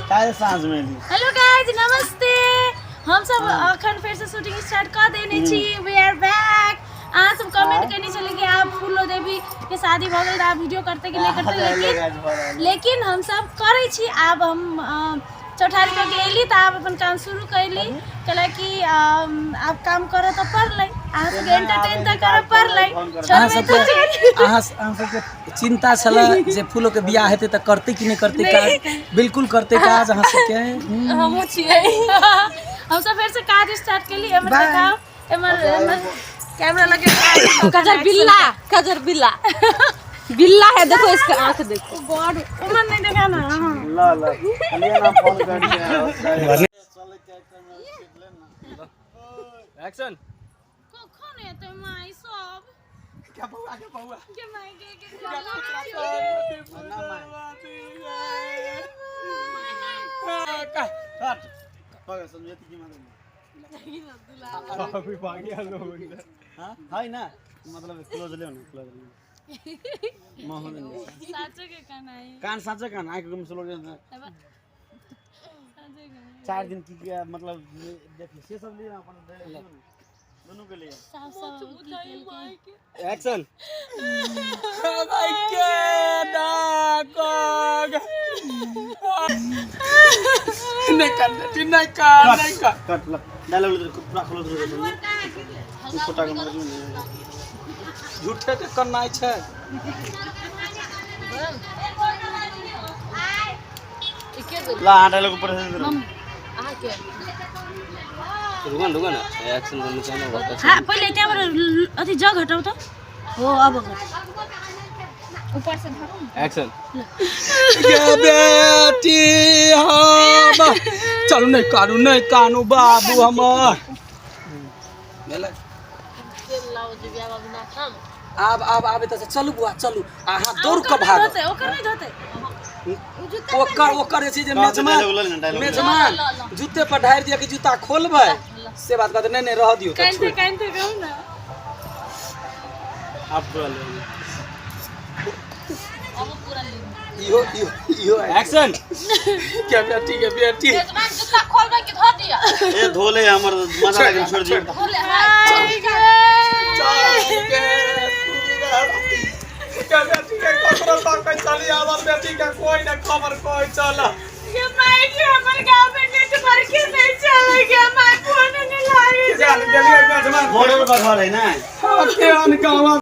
काल्हि साँझ में एली। हेलो गाइज, नमस्ते। हम सब अखन फेर से शूटिंग स्टार्ट कर देने छी। वी आर बैक। अहाँ सब कमेंट करने छले कि आब फूलो देवी के शादी भऽ गेल तऽ आब वीडियो करते कि नहि करते, लेकिन लेकिन हम सब करै छी। आब हम चौठारी कऽ के एली तऽ आब अपन काम शुरू कैली, कैला कि आब काम करऽ तऽ पड़लै, अहाँ सबके एंटरटेन तऽ करऽ पड़लै। अहाँ छोड़बै सबके तऽ अहाँ अहाँ सबके चिंता छलै जे फूलो के बियाह हेतै तऽ करतै कि नहि करतै काज। बिल्कुल करतै काज अहाँ सबके। हमहूँ छियै। हम सब फेर से काज स्टार्ट केली। एमहर Bye. देखाउ, एमहर एमहर कैमरा लगे। कजर बिल्ला, कजर बिल्ला, बिल्ला है। देखो, इसका आंख देखो। गॉड, उमर नहीं देखा ना। हाँ। ल ल, लिए ना, फोन कर दिया। एक्शन। कखन एतै माई सब? क्या बौआ, के बौआ। के माई के कट पकड़, समझे की मतलब? हाँ है ना, मतलब क्लोज ले ना, क्लोज ले मोहन। साचो के कनाई। कान, साँचो कान, आँख गुम स्लो। साचो के। 4 दिन की क्या मतलब देखिए, से सब लिए ना अपन दोनों के लिए। साफ साफ की केलकै। एक्शन। के डाकोग नहीं कर बेटी, नहीं कर, नहीं कर। कट ल, डायलॉग पूरा क्लोज ले। छोटा के मतलब नहीं। झूठे के करनाइ छै। ला, डायलॉग ऊपर से दे। रुको ना, रुको ना, एक्शन करना चाहिए ना वापस। हाँ, पहिले त्यहाँबाट अथी जग हटाउ त। हो, अब गर। एक्शन। गे बेटी हम चलू, नहीं कानू, नहीं कानू बाबू हमर। भेलै? आब आब आब एतऽ से चलू बुआ, चलू। अहाँ दौड़ कऽ भागब। धोतै, ओकर नहि धोतै। ओकर ओकर जे छै जे मेजमान डायलॉग ले ना, डायलॉग। मेजमान जूते पर ढारि दिया कि जूता खोलबै, से बात बात। नहीं नहीं, रह दियौ तऽ। कानिते छोड़ि। कानिते कहू ना। आप पूरा ले। इहो इहो इहो। एक्शन। के बेटी, के बेटी। जूता खोलबै कि धो दिया? ए, धो ले, हमर मजा लागे, छोड़ दियो। धो ले, हाँ। चल के बेटी के ककरो तक चली आवर, बेटी के कोई न खबर कोई चल। ये माई के हमर गांव में नेटवर्क नहीं चले गया, my phone नहीं लागे। गेलियै मेजमान। बॉर्डर पर घर है ना। के अन गाँव।